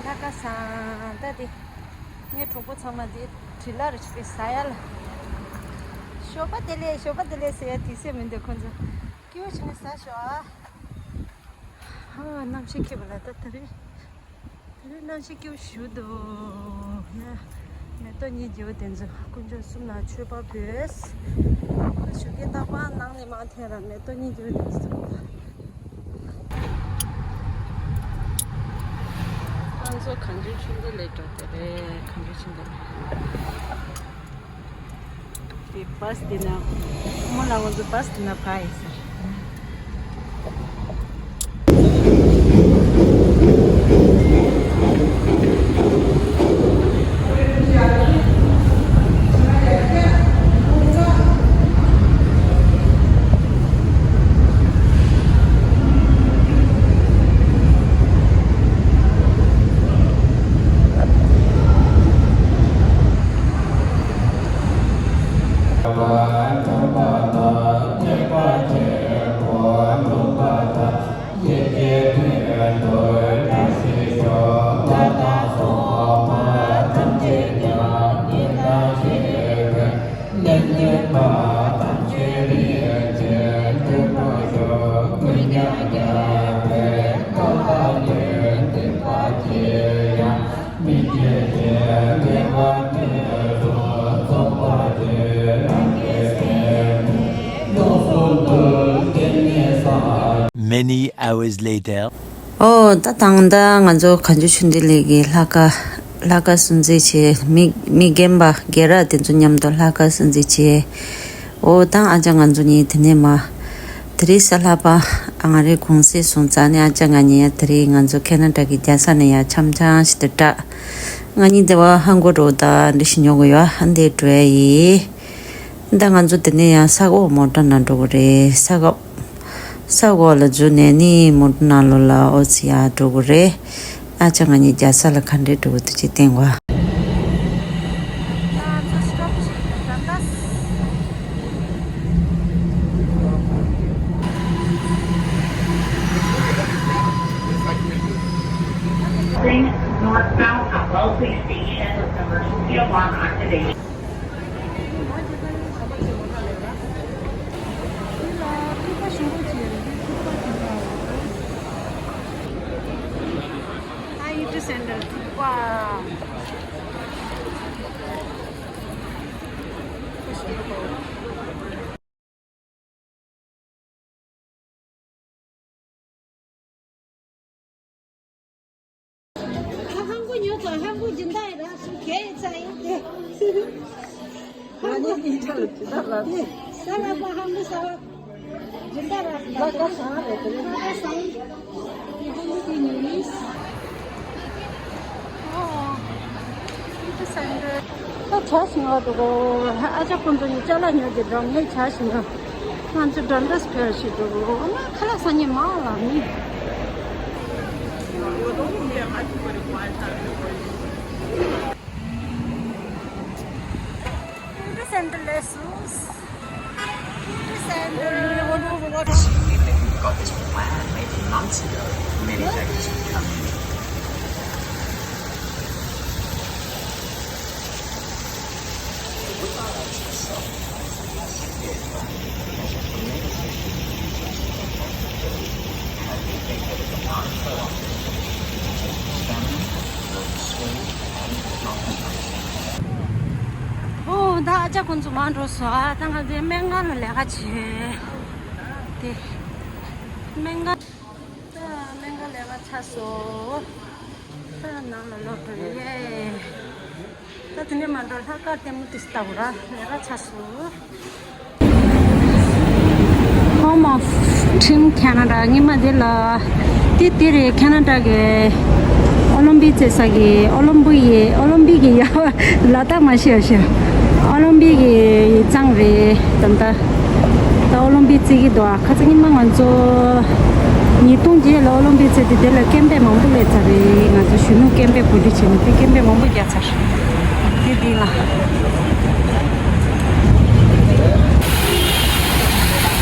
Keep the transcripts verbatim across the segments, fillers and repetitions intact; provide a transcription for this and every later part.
ལྷ་ཁ་སང་ད་དེ་ངའི་གྲོགས་པོ་ཚང་མ་དེ་དྲི་ལ་རུ་ཆུ་པའི་ཟ་ཡ་ལ། ཞོགས་པ་བདེ་ལེགས། ཞོགས་པ་བདེ་ལེགས་ཟེར་ཡ་དུས་ཚོད་མི་འདུག་ཁོང་ཚོ་སྐྱིད་པོ་བྱས་ནས་ཟ་ཤོག་ཨ། ཧ། གནམ་གཤིས་སྐྱིད་པོ་ལ་ད་ད་རེད། དེ་རིང་གནམ་གཤིས་སྐྱིད་པོ་ཞིག་འདུག་ཡ། མེ་ཏོག་གཉིས་རྒྱལ་པོ་དེ་ཚོ་དཀོན་མཆོག་གསུམ་ལ་མཆོད་པ་ཕུལ། ཞོགས་ཀས་རྟག་པར་ནང་ནས་མར་ཐོན་ར་མེ་ཏོག་གཉིས་རྒྱལ་པོ་དེ་ཚོ། ང་ཚོ་གངས་ལྗོངས་ཆུ་འདི་ལས་འགྲོ་གི་རེད། གངས་ལྗོངས་ཆུ་འདི་ལ། དེ་བཱས་དེ་ན། མོ་ལ་ང་ཚོ་བཱས་དེ་ན་ཕ་ཡིན་ཟེར། Many hours later. ཨོ། ད་དང་ད་ང་ཚོ་གངས་ལྗོངས་ཆུ་འདི་ལས་ཀྱི་ལྷ་ཁང་། ལྷ་ཁང་སྲུང་བརྩི་བྱས། མི་མི་རྒན་པ་རྒན་རབས་དེ་ཚོ་མཉམ་དུ་ལྷ་ཁང་སྲུང་བརྩི་བྱས། ཨོ། ད་ཨ་ཅག་ང་ཚོ་གཉིས་དེ་ནས་མར། དེ་རིང་གཟའ་ལྷག་པ། ཨ། ང་རའི་གུང་སེང་སོང་ཙང་ནས་ཨ་ཅག་ང་གཉིས་ཡ་དེ་རིང་ང་ཚོ་ཁེ་ན་ཌ་གི་རྒྱལ་ས་ནས་ཡར་འཆམ་འཆམ་ཞིག་ཏུ་བསྡད། ང་གཉིས་དེ་བ་ཧང་གོ་འགྲོ་ད་འདི་ཞིག་ཉོ་གི་ཡོད། ཨ། འདི་འགྲོ་ཡ་ཡིན། ད་ང་ཚོ་དེ་ནས་ཡང་ས་གོ་མོ་ཊ་ནང་འགྲོ་གི་རེད། ས་གོ། ས་གོ་ལ་འཛུལ་ནས་ནི་མོ་ཊ་ནང་ལོགས་ལ་ཨོ་ཙི་ཡར་འགྲོ་གི་རེད། ཨ་ཅག་ང་གཉིས་རྒྱལ་ས་ལ་ག་འདྲས་འགྲོ་གི་འདུག་ཅིག་བསྟན་གོ། Please northbound at Wellesley Station with emergency alarm activation. ཧ་ཧང་གོ་ཉོ་ཚོ་ཧང་གོ་སྦྱིན་བདག་ཡིན་ར་སུ་ཁྱེད་ཡིན་ཚ་ཡིན་ཏེ། ང་གཉིས་གཉིས་ཆ་ལ་སྦྱིན་བདག་ལ། ས་ལ་པ་ཧང་གོ་ས་བ། སྦྱིན་བདག་ར་སྦྱིན་བདག་ས་རེད་དེ་རེད། ས་ས་ཡིན། ཧང་གོ་དེ་ཉོ་ཡིན། ཨོ། ད་ཆ་ཞིང་ང་འགྲོ་གོ། ཨ་ཅག་ཁོང་ཚོ་ནི་ཅ་ལག་ཉོ་གི་འགྲོ། ངས་ཆ་ཞིང་ང་། ང་ཚོ་འགྲོ་འདྲ་སྤེལ་ཞིག་འགྲོ་གོ། ང་ཁ་ལག་ས་ཉི་མ་ལ་མི། སེམས་ལས་སུ། ཨོ། ད་ཨ་ཅག་ཁོང་ཚོ་མར་འགྲོ་སོང་། ཨ། ད་ང་ཚོའི་སྨན་ཁང་ལ་ལས་ཀ་བྱེད་དེ། སྨན་ཁང་། ད་སྨན་ཁང་ལས་ཀ་ཚར་སོང་། ད་ནང་ལ་ལོག་འགྲོ་ཡེ། ད་དེ་ནས་མར་འགྲོ། ལྷག་དཀར་ལྟད་མོ་དེ་ལྟ་བུ་ར་ལས་ཀ་ཚར་སོང་། Home of Team Canada། ཉི་མ་འདི་ལ་དེ་དེ་རེད། ཁེ་ན་ཌ་གི་ཨོ་ལིམ་པིག་རྩེ་ས་གི་ཨོ་ལིམ་པིག་ཡི་ཨོ་ལིམ་པིག་གི་ཡ་ལ་དྭགས་མ་ཤེས་ཤེས། ཨོ་ལིམ་པིག་གི་ཡིག་ཚང་རེད། ད་ལྟ་ད་ཨོ་ལིམ་པིག་རྩེ་གི་འདུག་ཨ། ཁ་ཚ་ཉི་མ་ང་ཚོ་ཉིས་སྟོང་བརྒྱད་ལ་ཨོ་ལིམ་པིག་རྩེ་དེ། དེ་ལ་ཀེམ་པེ་མང་པོ་སླེབས་ཚར་རེད། ང་ཚོ་གཞོན་ནུ་ཀེམ་པེ་གོ་སྒྲིག་བྱས་ནས་དེ་ཀེམ་པེ་མང་པོ་རྒྱག་ཚར། དེ་འདི་ལ།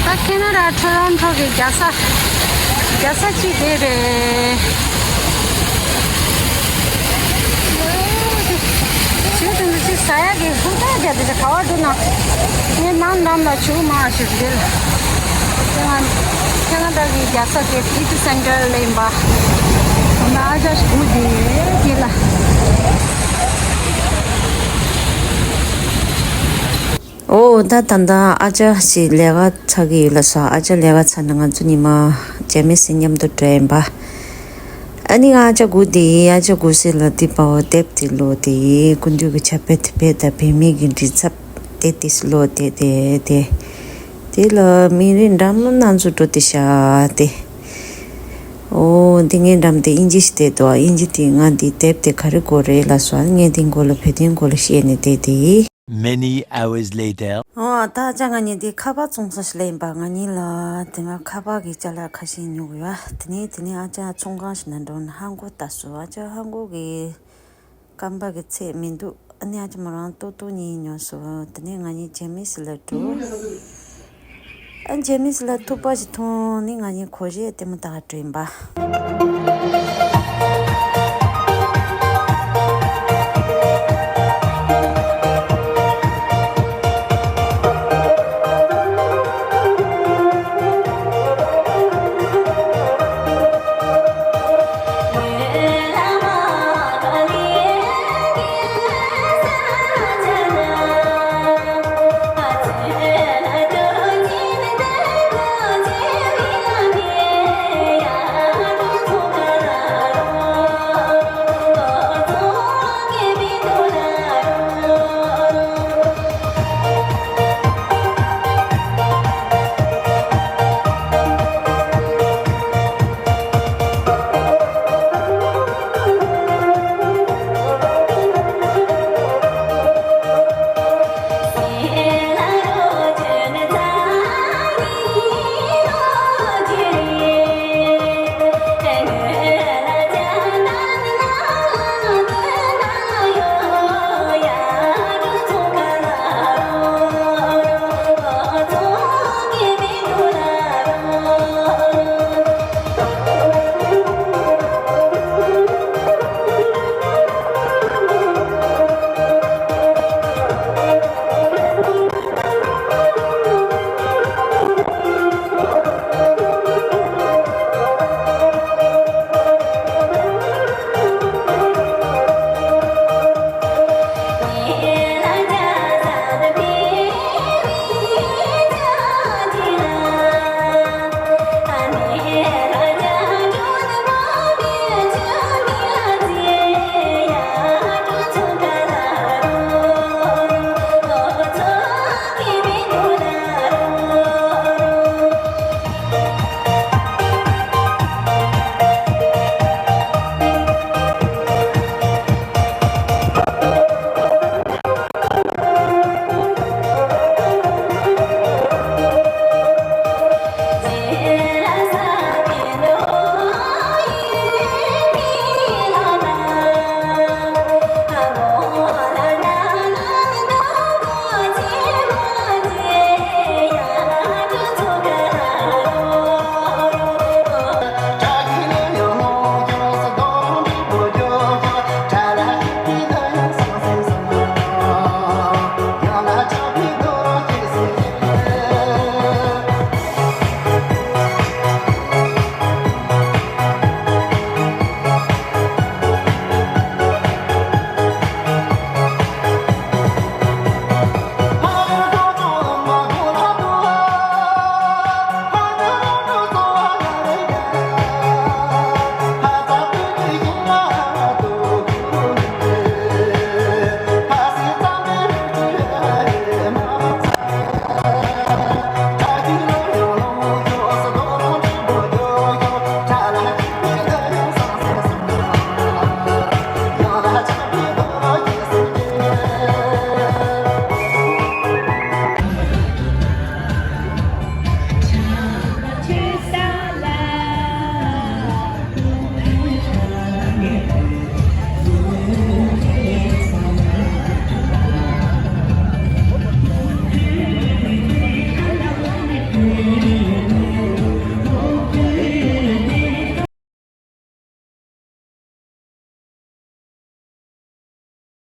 ད་ཁེ་ན་ཌ་ཊོ་རོན་ཊོ་གི་རྒྱལ་ས། རྒྱལ་ས་གཅིག་དེ་རེད། ཡ་དེ་ཚོ་ག་བར་འདུག་ན། ངས་ནང་འགྲམ་ལ་ཆུ་མ་ཞིག་འདིར། ཁེ་ན་ཁེ་ན་ཌ་གི་རྒྱལ་ས་དེ་ཨི་ཏི་སེན་ཊར་ལ་ཡིན་པ། འོ་ན་ཨ་ཅག་ཞིག་སྒུག་བསྡད་ཡོད་དེ་ལ། འོ་ད་ད་ད་ཨ་ཅག་ཞིག་ལས་ཀ་ཚར་གི་ཡོད་ལ་སོ། ཨ་ཅག་ལས་ཀ་ཚར་ན་ང་ཚོ་ཉི་མ་ཇེ་མི་སི་མཉམ་དུ་འགྲོ་ཡིན་པ། ཨ་ནི་ང་ཨ་ཅག་སྒུག་བསྡད་ཡིན། ཨ་ཅག་སྒུག་སེ་ལ་དེ་པའོ་དེབ་དེ་ཀློག་བསྡད་ཡིན། སྐུ་མདུན་གྱི་ཕྱག་དཔེ་དེབ་དཔེ་དང་བོད་མི་གི་མགྲིན་ཚབ་དེ་དེ་ཀློག་བསྡད་དེ་དེ། དེ་ལ་མི་རེ་འགྲམ་ན་ཚོ་འགྲོ་དེ་ཤ་དེ། འོ་འདི་ངའི་འགྲམ་དེ་དབྱིན་ཇི་ཞིག་བསྡད་འདུག་དབྱིན་ཇི་དེ་ང་འདི་དེབ་དེ་ག་རེ་དགོས་རེད་ལ་སོ། ངས་འདི་མགོ་ལ་བོད་དོན་མགོ་ལ་བཤད་ནས་བསྡད་དེ་ཡིན། Many hours later. ཨོ་ད་ཅག་ང་གཉིས་དེ་ཁ་པར་བཙོང་ས་ཞིག་ལ་ཡིན་པ། ང་གཉིས་ལ་དེ་མ་ཁ་པར་གི་ཅ་ལག་ཁ་ཤས་ཉོ་དགོས་ཡ། དེ་ནས་དེ་ནས་ཨ་ཅག་ཚོང་ཁང་ཞིག་ན་འགྲོ་ན་ཧང་གོ་ལྟ་སོང་། ཨ་ཅག་ཧང་གོ་གི་རྐང་པ་གི་ཚད་མི་འདུག་ཨ་ནི་ཨ་ཅག་མོ་རང་ཏོག་ཏོག་གཉིས་ཉོ་སོང་། དེ་ནས་ང་གཉིས་ཇེ་མི་སི་ལ་འགྲོ། ཨ་ཇེ་མི་སི་ལ་ཐུག་པ་ཞིག་མཐོང་ནི་ང་གཉིས་གོ་ཞེས་ལྟད་མོ་ལྟ་ག་འགྲོ་ཡིན་པ།